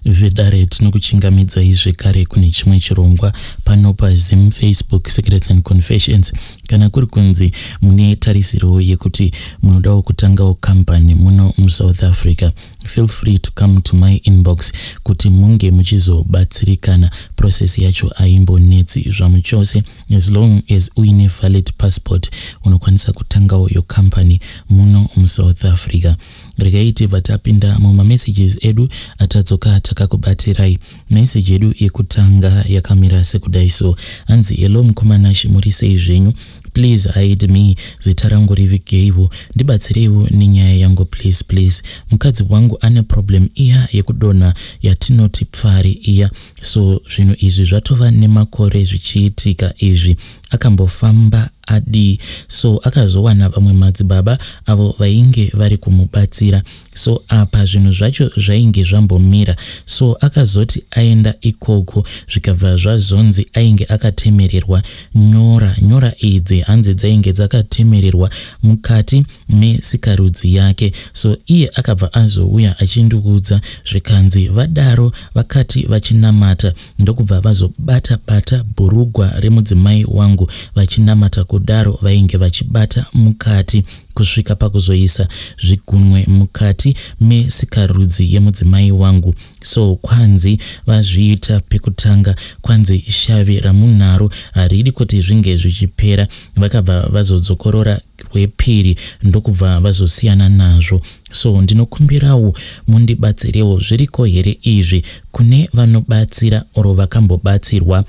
Vedare, tinokuchingamidzai zvekare kune chimwe chirongwa pano paZim Facebook Secrets and Confessions. Kana kuri kunzi mune tarisiro yekuti munodawo kutangawo company muno muSouth Africa, feel free to come to my inbox kuti munge muchizobatsirikana. Process yacho haimbonetsi zvamuchose. As long as uine valid passport, unokwanisa kutangawo your company muno muSouth Africa. Regai tibva tapinda mumamessages edu atadzoka takakubatirai. Message yedu yekutanga yakamira sekudai so, hanzi, "Hello mukoma Nashi, muri sei zvenyu? Please hide me, zita rangu rivigeiwo, ndibatsireiwo nenyaya yangu please please. Mukadzi wangu ane problem iya yekudonha yatinoti pfari iya. So zvinhu izvi zvatova nemakore zvichiitika izvi. Akambofamba adii, so akazowana vamwe madzibaba avo vainge vari kumubatsira. So apa zvinhu zvacho zvainge zvambomira, so akazoti aenda ikoko, zvikabva zvazonzi ainge akatemererwa nyora. Nyora idzi hanzi dzainge dzakatemererwa mukati mesikarudzi yake. So iye akabva azouya achindiudza, zvikanzi vadaro vakati vachinamata, ndokubva vazobata bata bhurugwa remudzimai wangu. Vachinamata kudaro, vainge vachibata mukati kusvika pakuzoisa zvigunwe mukati mesikarudzi yemudzimai wangu. So kwanzi vazviita pekutanga, kwanzi shavi ramunaro haridi kuti zvinge zvichipera. Vakabva vazodzokorora rwepiri, ndokubva vazosiyana nazvo. So ndinokumbirawo mundibatsirewo, zviriko here izvi kune vanobatsira or vakambobatsirwa?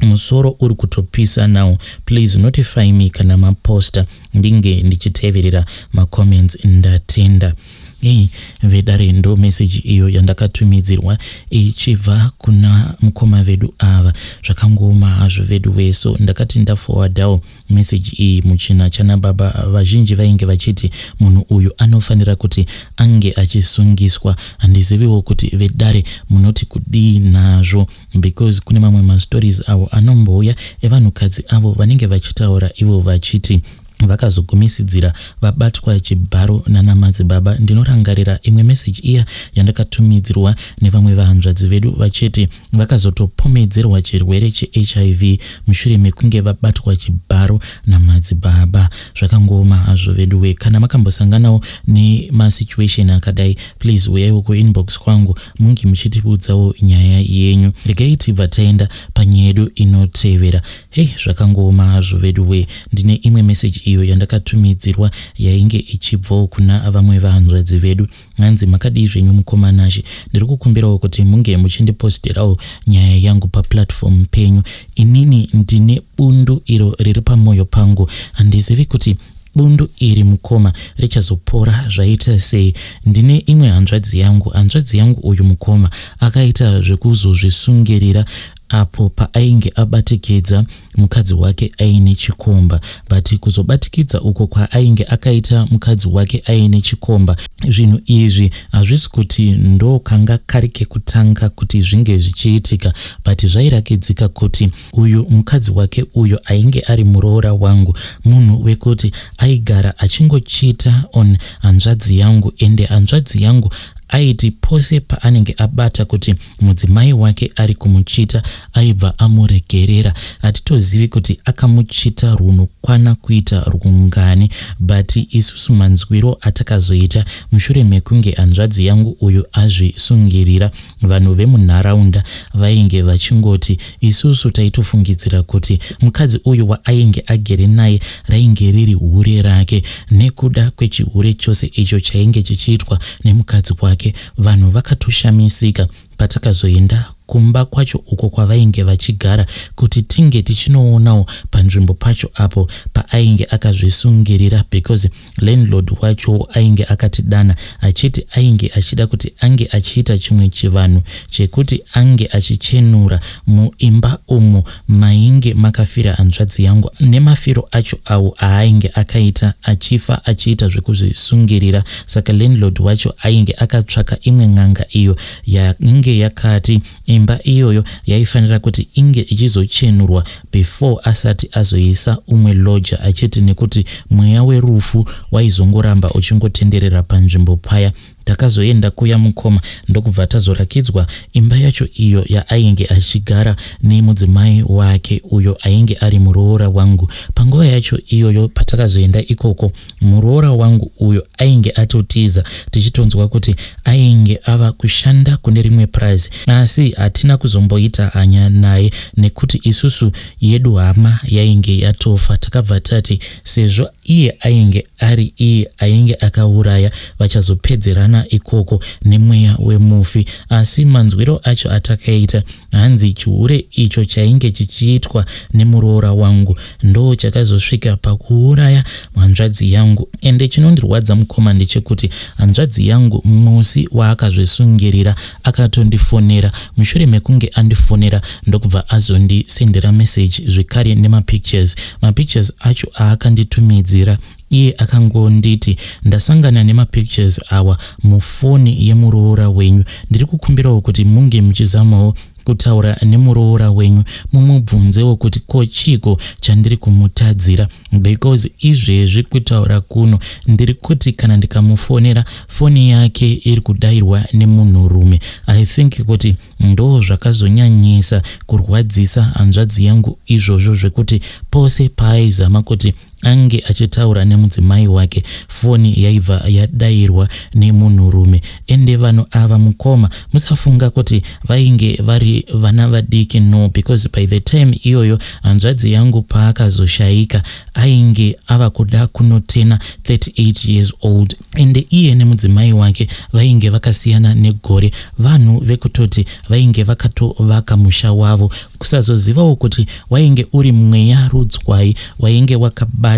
Musoro uri kutopisa now. Please notify me kana maposta, ndinge ndichiteverera macomments. Ndatenda." Ei vedare, ndo meseji iyo yandakatumidzirwa ichibva kuna mukoma vedu ava. Zvakangooma hazvo vedu weso. Ndakati ndaforwardawo meseji iyi muchina chana baba, vazhinji vainge vachiti munhu uyu anofanira kuti ange achisungiswa. Handiziviwo kuti vedare munoti kudii nazvo, because kune mamwe mastories avo anombouya evanhukadzi avo vanenge vachitaura ivo vachiti vakazogumisidzira vabatwa chibharo nana madzibaba. Ndinorangarira imwe meseji iya yandakatumidzirwa nevamwe vahanzvadzi vedu vachiti vakazotopomedzerwa chirwere cheHIV mushure mekunge vabatwa chibharo namadzibaba. Zvakangooma hazvo vedu we. Kana makambosanganawo nemasituation akadai, please uyaiwo kuinbox kwangu munge muchitiudzawo nyaya yenyu. Regai tibva taenda panyaya yedu inotevera. Hei, zvakangooma hazvo vedu we. Ndine imwe meseji iyo yandakatumidzirwa yainge ichibvawo kuna vamwe vahanzvadzi vedu. Hanzi, "Makadii zvenyu mukoma Nashe? Ndiri kukumbirawo kuti munge muchindiposterawo nyaya yangu paplatform penyu. Inini ndine bundu iro riri pamwoyo pangu. Handizivi kuti bundu iri, mukoma, richazopora zvaita sei. Ndine imwe hanzvadzi yangu. Hanzvadzi yangu uyu, mukoma, akaita zvekuzozvisungirira apo paainge abatikidza mukadzi wake aine chikomba. But kuzobatikidza uko kwaainge akaita mukadzi wake aine chikomba, zvinhu izvi hazvisi kuti ndo kanga kari kekutanga kuti zvinge zvichiitika, but zvairakidzika kuti uyu mukadzi wake uyo ainge ari muroora wangu munhu wekuti aigara achingochita on hanzvadzi yangu. Ende hanzvadzi yangu aiti pose paanenge abata kuti mudzimai wake ari kumuchita, aibva amuregerera. Hatitozivi kuti akamuchita runokwana kuita rungani, but isusu manzwiro atakazoita mushure mekunge hanzvadzi yangu uyu azvisungirira, vanhu vemunharaunda vainge vachingoti isusu taitofungidzira kuti mukadzi uyu waainge agere naye rainge riri hure rake, nekuda kwechihure chose icho chainge chichiitwa nemukadzi wake. Vanhu vakatoshamisika patakazoenda kumba kwacho uko kwavainge vachigara kuti tinge tichinoonawo panzvimbo pacho apo paainge akazvisungirira, because landlord wacho ainge akatidana achiti ainge achida kuti ange achiita chimwe chivanhu chekuti ange achichenura muimba umo mainge makafira hanzvadzi yangu, nemafiro acho awo aainge akaita achifa achiita zvekuzvisungirira. Saka landlord wacho ainge akatsvaka imwe n'anga iyo yainge yakati imba iyoyo yaifanira kuti inge ichizochenurwa before asati azoisa umwe lodger, achiti nekuti mweya werufu waizongoramba uchingotenderera panzvimbo paya. Takazoenda kuya mukoma, ndokubva tazorakidzwa imba yacho iyo yaainge achigara nemudzimai wake uyo ainge ari muroora wangu. Panguva yacho iyoyo patakazoenda ikoko, muroora wangu uyo ainge atotiza, tichitonzwa kuti ainge ava kushanda kune rimwe purazi, asi hatina kuzomboita hanya naye nekuti isusu yedu hama yainge yatofa. Takabva tati sezvo iye ainge ari iye ainge akauraya, vachazopedzerana ikoko nemweya wemufi. Asi manzwiro acho atakaita, hanzi chihure icho chainge chichiitwa nemuroora wangu ndo chakazosvika pakuuraya hanzvadzi yangu. Ende chinondirwadza mukoma ndechekuti hanzvadzi yangu musi waakazvisungirira akatondifonera. Mushure mekunge andifonera, ndokubva azondisendera message zvekare nemapictures. Mapictures acho aakanditumidzira, iye akangonditi, "Ndasangana nemapictures awa mufoni yemuroora wenyu. Ndiri kukumbirawo kuti munge muchizamawo kutaura nemuroora wenyu, mumubvunzewo kuti ko chiko chandiri kumutadzira, because izvezvi kutaura kuno ndiri kuti kana ndikamufonera, foni yake iri kudayirwa nemunhurume." I think kuti ndo zvakazonyanyisa kurwadzisa hanzvadzi yangu izvozvo, zvekuti pose paaizama kuti ange achitaura nemudzimai wake, foni yaibva yadayirwa nemunhurume. Ende vanhu ava mukoma, musafunga kuti vainge vari vana vadiki, no, because by the time iyoyo hanzvadzi yangu paakazoshayika, ainge ava kuda kunotena 38 years old. Ende iye nemudzimai wake vainge vakasiyana negore. Vanhu vekutoti vainge vakatovaka musha wavo. Kusazozivawo kuti wainge uri mweya rudzwai wainge wakabata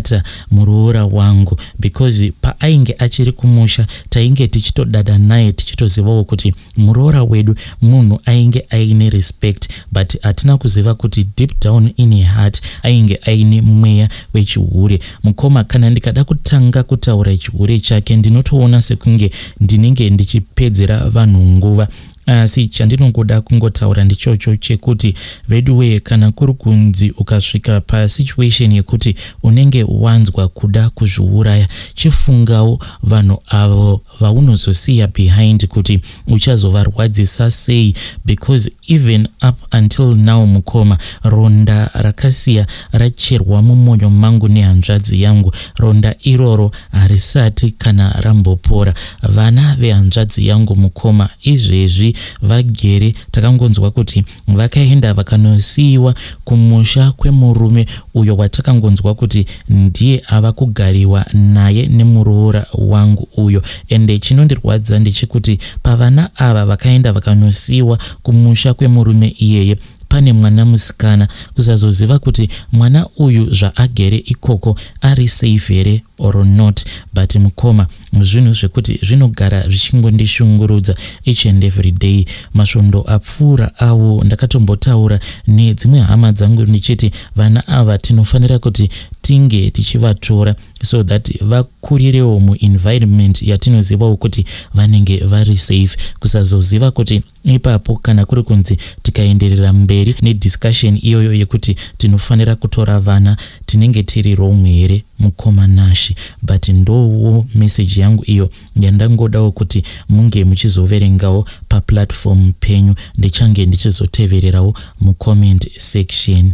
muroora wangu, because paainge achiri kumusha tainge tichitodada naye, tichitozivawo kuti muroora wedu munhu ainge aine respect, but hatina kuziva kuti deep down in heart ainge aine mweya wechihure. Mukoma, kana ndikada kutanga kutaura chihure chake, ndinotoona sekunge ndinenge ndichipedzera vanhu nguva. Asi chandinongoda kungotaura ndichocho chekuti veduwee, kana kuri kunzi ukasvika pasituation yekuti unenge wanzwa kuda kuzviuraya, chifungawo vanhu avo vaunozosiya behind kuti uchazovarwadzisa sei, because even up until now mukoma, ronda rakasiya racherwa mumwoyo mangu nehanzvadzi yangu, ronda iroro harisati kana rambopora. Vana vehanzvadzi yangu mukoma, izvezvi vagere, takangonzwa kuti vakaenda vakanosiyiwa kumusha kwemurume uyo watakangonzwa kuti ndiye ava kugariwa naye nemuroora wangu uyo. Ende chinondirwadza ndechekuti pavana ava vakaenda vakanosiyiwa kumusha kwemurume iyeye, pane mwana musikana. Kusazoziva kuti mwana uyu zvaagere ikoko ari safe here or not. But mukoma, zvinhu zvekuti zvinogara zvichingondishungurudza each and every day. Masvondo apfuura awo ndakatombotaura nedzimwe hama dzangu ndichiti vana ava tinofanira kuti tinge tichivatora so that vakurirewo muenvironment yatinozivawo kuti vanenge vari safe. Kusazoziva kuti ipapo kana kuri kunzi tikaenderera mberi nediscussion iyoyo yekuti tinofanira kutora vana, tinenge tiri wrong here, mukoma Nashi? But ndowo message yangu iyo yandangodawo kuti munge muchizoverengawo paplatform penyu. Ndichange ndichizotevererawo mucomment section.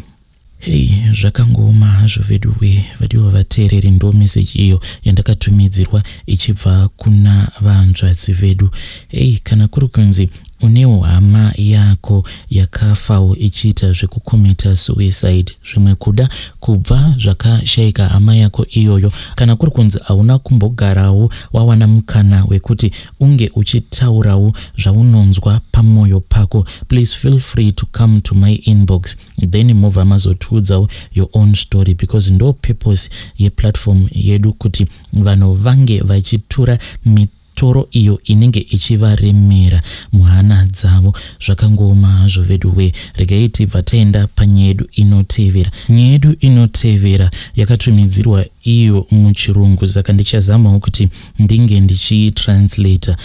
Hei, zvakangooma hazvo veduwe. Vadiwa vateereri, ndo meseji iyo yandakatumidzirwa ichibva kuna vanzvadzi vedu. Hei, kana kuri kunzi unewo hama yako yakafawo ichiita zvekucommita suicide, zvimwe kuda kubva zvakashayika hama yako iyoyo, kana kuri kunzi hauna kumbogarawo wawana mukana wekuti unge uchitaurawo zvaunonzwa pamwoyo pako, please feel free to come to my inbox, then mobva mazotiudzawo your own story, because ndo purpose yeplatform yedu, kuti vanhu vange vachitura mitoro iyo inenge ichivaremera muhana dzavo. Zvakangooma hazvo vedu we. Regai tibva taenda panyaya yedu inotevera. Nyaya yedu inotevera yakatumidzirwa iyo muchirungu, saka ndichazamawo kuti ndinge ndichitranslata.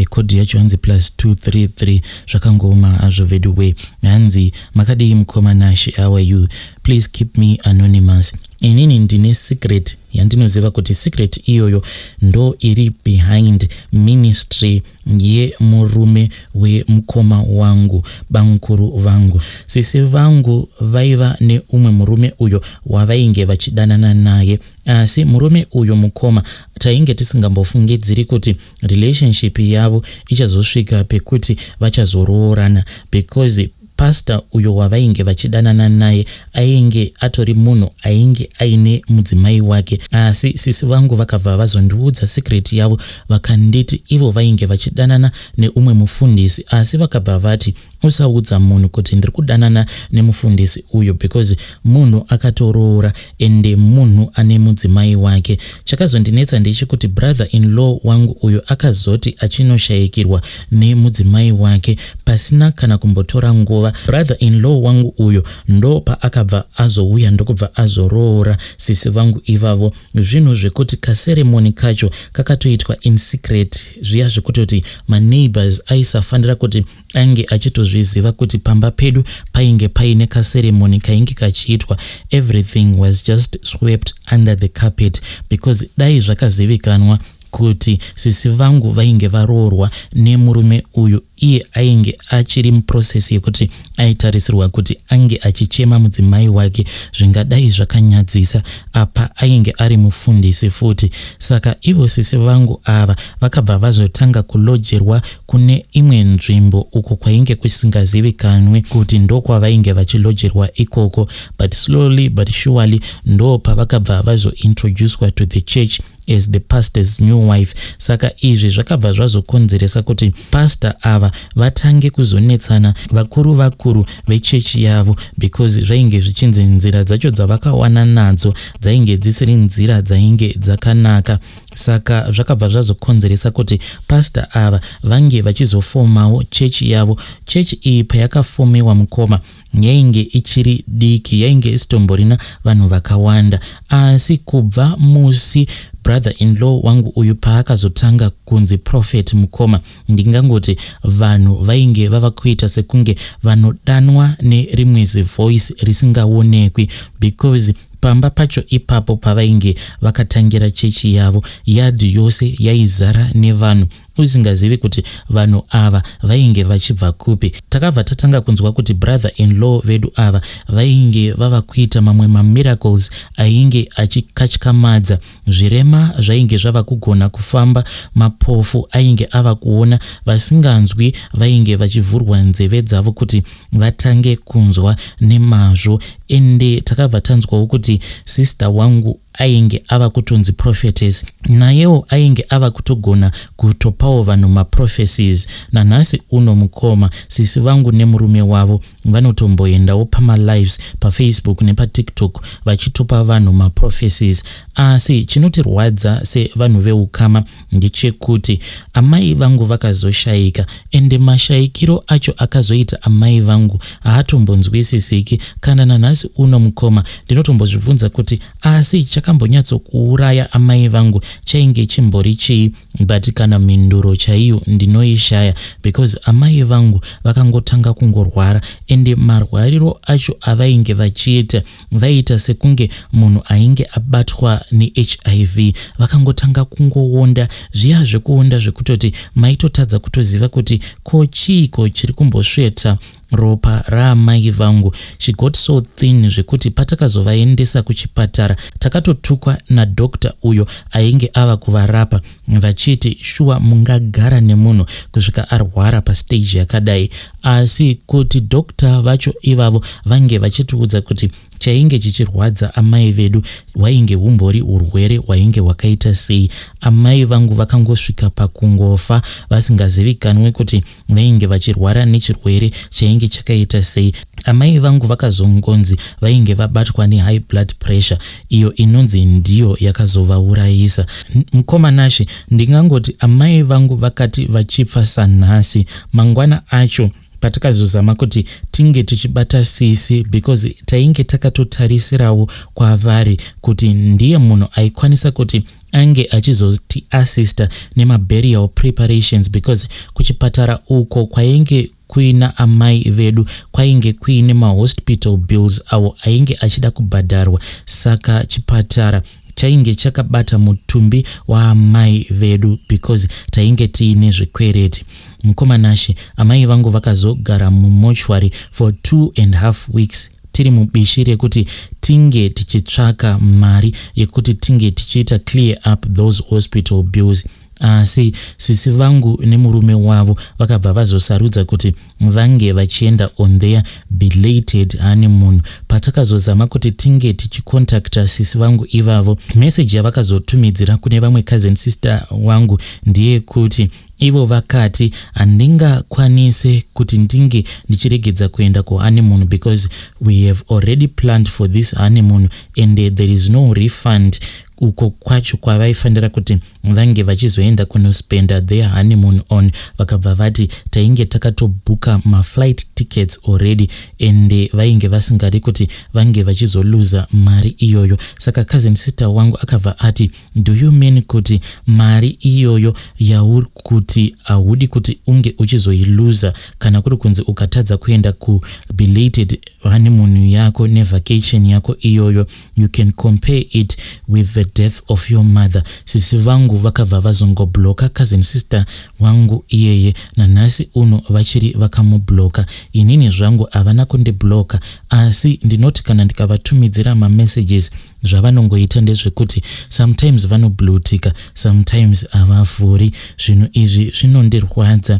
Code yacho hanzi +233. Zvakangooma hazvo vedu we. Hanzi, "Makadii mukoma Nashi? How are you? Please keep me anonymous. Inini ndine secret yandinoziva kuti secret iyoyo ndo iri behind ministry yemurume wemukoma wangu, bamukuru vangu. Sisi vangu vaiva neumwe murume uyo wavainge vachidanana naye, asi murume uyu, mukoma, tainge tisingambofungidziri kuti relationship yavo ichazosvika pekuti vachazoroorana, because pastor uyo wavainge vachidanana naye ainge atori munhu ainge aine mudzimai wake. Asi sisi vangu vakabva vazondiudza secret yavo, vakanditi ivo vainge vachidanana neumwe mufundisi, asi vakabva vati usaudza munhu kuti ndiri kudanana nemufundisi uyu, because munhu akatoroora ende munhu ane mudzimai wake. Chakazondinetsa ndechekuti brother in law wangu uyu akazoti achinoshayikirwa nemudzimai wake, pasina kana kumbotora nguva, brother in law wangu uyu ndo paakabva azouya ndokubva azoroora sisi vangu ivavo. Zvinhu zvekuti kaceremony kacho kakatoitwa in secret, zviya zvekutoti maneighbors aisafanira kuti ange achitozviziva kuti pamba pedu painge paine kaceremony kainge kachiitwa. Everything was just swept under the carpet, because dai zvakazivikanwa kuti sisi vangu vainge varoorwa nemurume uyu iye ainge achiri muprocess yekuti aitarisirwa kuti ange achichema mudzimai wake, zvingadai zvakanyadzisa. Apa ainge ari mufundisi futi. Saka ivo sisi vangu ava vakabva vazotanga kulojerwa kune imwe nzvimbo uko kwainge kusingazivikanwi kuti ndokwavainge vachilojerwa ikoko. But slowly but surely ndo pavakabva vazointroducwa to the church as the pastor's new wife. Saka izvi zvakabva zvazokonzeresa kuti pastor ava vatange kuzonetsana vakuru vakuru vechechi yavo, because zvainge zvichinzi nzira dzacho dzavakawana nadzo dzainge dzisiri nzira dzainge dzakanaka. Saka zvakabva zvazokonzeresa kuti pastor ava vange vachizofomawo chechi yavo. Chechi iyi payakafomiwa, mukoma, yainge ichiri diki, yainge isitomborina vanhu vakawanda. Asi kubva musi brother in law wangu uyu paakazotanga kunzi prophet, mukoma, ndingangoti vanhu vainge vava kuita sekunge vanodanwa nerimwe zivoice risingaonekwi, because pamba pacho ipapo pavainge vakatangira chechi yavo, yadhi yose yaizara nevanhu, usingazivi kuti vanhu ava vainge vachibva kupi. Takabva tatanga kunzwa kuti brother in law vedu ava vainge vava kuita mamwe mamiracles ainge achikatyamadza. Zvirema zvainge zvava kugona kufamba, mapofu ainge ava kuona, vasinganzwi vainge vachivhurwa nzeve dzavo kuti vatange kunzwa nemazvo. Ende takabva tanzwawo kuti sister wangu ainge ava kutonzi prophetess, nayewo ainge ava kutogona kutopawo vanhu maprophecies. Nanhasi uno, mukoma, sisi vangu nemurume wavo vanotomboendawo pamalives paFacebook nepaTikTok vachitopa vanhu maprophecies. Asi chinotirwadza sevanhu veukama ndechekuti amai vangu vakazoshayika, ende mashayikiro acho akazoita amai vangu haatombonzwisisiki. Kana nanhasi uno, mukoma, ndinotombozvibvunza kuti asi chakambonyatsokuuraya amai vangu chainge chimbori chii? But kana mhinduro chaiyo ndinoishaya, because amai vangu vakangotanga kungorwara, ende marwariro acho avainge vachiita, vaiita sekunge munhu ainge abatwa neHIV. Vakangotanga kungoonda zviya zvekuonda zvekutoti maitotadza kutoziva kuti ko chiiko chiri kumbosveta ropa raamai vangu. She got so thin zvekuti patakazovaendesa kuchipatara, takatotukwa nadoctor uyo ainge ava kuvarapa, vachiti shuwa mungagara nemunhu kusvika arwara pastage yakadai? Asi kuti doctor vacho ivavo vange vachitiudza kuti chainge chichirwadza amai vedu hwainge humbori urwere hwainge hwakaita sei. Amai vangu vakangosvika pakungofa vasingazivikanwe kuti vainge vachirwara nechirwere chainge chakaita sei. Amai vangu vakazongonzi vainge vabatwa nehigh blood pressure, iyo inonzi ndiyo yakazovaurayisa. Mukoma Nashe, ndingangoti amai vangu vakati vachipfa sanhasi, mangwana acho patakazozama kuti tinge tichibata sisi, because tainge takatotarisirawo kwavari kuti ndiye munhu aikwanisa kuti ange achizotiassista nemaburial preparations, because kuchipatara uko kwainge Kuina amai vedu kwainge kuine mahospital bills awo ainge achida kubhadharwa, saka chipatara chainge chakabata mutumbi waamai vedu because tainge tiine zvikwereti. Mukoma Nashe, amai vangu vakazogara mumochwari for 2.5 weeks, tiri mubishi rekuti tinge tichitsvaka mari yekuti tinge tichiita clear up those hospital bills. Asi sisi vangu nemurume wavo vakabva vazosarudza kuti vange vachienda on their belated honeymoon. Patakazozama kuti tinge tichicontacta sisi vangu ivavo, meseji yavakazotumidzira kune vamwe cousin sister wangu ndeyekuti ivo vakati, "Handingakwanise kuti ndinge ndichiregedza kuenda kuhoneymoon because we have already planned for this honeymoon and there is no refund." Uko kwacho kwavaifanira kuti vange vachizoenda kunospenda their honeymoon on, vakabva vati tainge takatobhuka maflight tickets already and vainge vasingadi kuti vange vachizoluza mari iyoyo. Saka cousin sister wangu akabva ati, "Do you mean kuti mari iyoyo yauri kuti haudi kuti unge uchizoiluza kana kuri kunzi ukatadza kuenda kubelated honeymoon yako nevacation yako iyoyo, you can compare it with the death of your mother?" Sisi vangu vakabva vazongobloka cousin sister wangu iyeye. Nanhasi uno vachiri vakamubloka. Inini zvangu havana kundibloka, asi ndinoti kana ndikavatumidzira mamessages, zvavanongoita ndezvekuti sometimes vanobluetika, sometimes havavhuri. Zvinhu izvi zvinondirwadza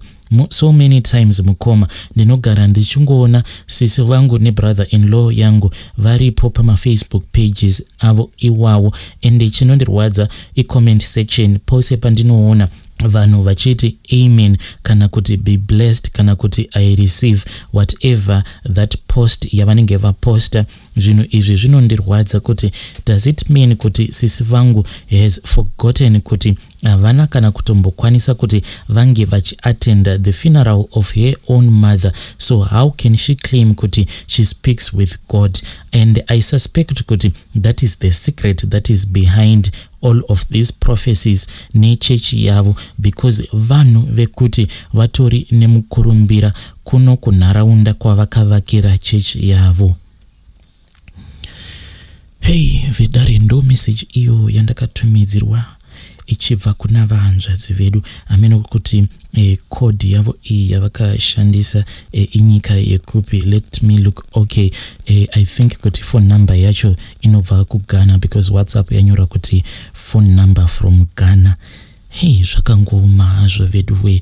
so many times. Mukoma, ndinogara ndichingoona sisi vangu nebrother in law yangu varipo pamafacebook pages avo iwawo, ende chinondirwadza icomment section. Pose pandinoona vanhu vachiti "Amen" kana kuti "Be blessed" kana kuti "I receive", whatever that post yavanenge vaposta, zvinhu izvi zvinondirwadza kuti does it mean kuti sisi vangu has forgotten kuti havana kana kutombokwanisa kuti vange vachiattenda the funeral of her own mother? So how can she claim kuti she speaks with God? And I suspect kuti that is the secret that is behind all of these prophecies nechechi yavo, because vanhu vekuti vatori nemukurumbira kuno kunharaunda kwavakavakira chechi yavo. Hei vedare, ndo meseji iyo yandakatumidzirwa ichibva kuna vahanzvadzi vedu. Hameno kuti code yavo iyi yavakashandisa inyika yekupi. Let me look. Okay, I think kuti phone number yacho inobva kuGhana because WhatsApp yanyora kuti phone number from Ghana. Hei, zvakangoma hazvo vedu we.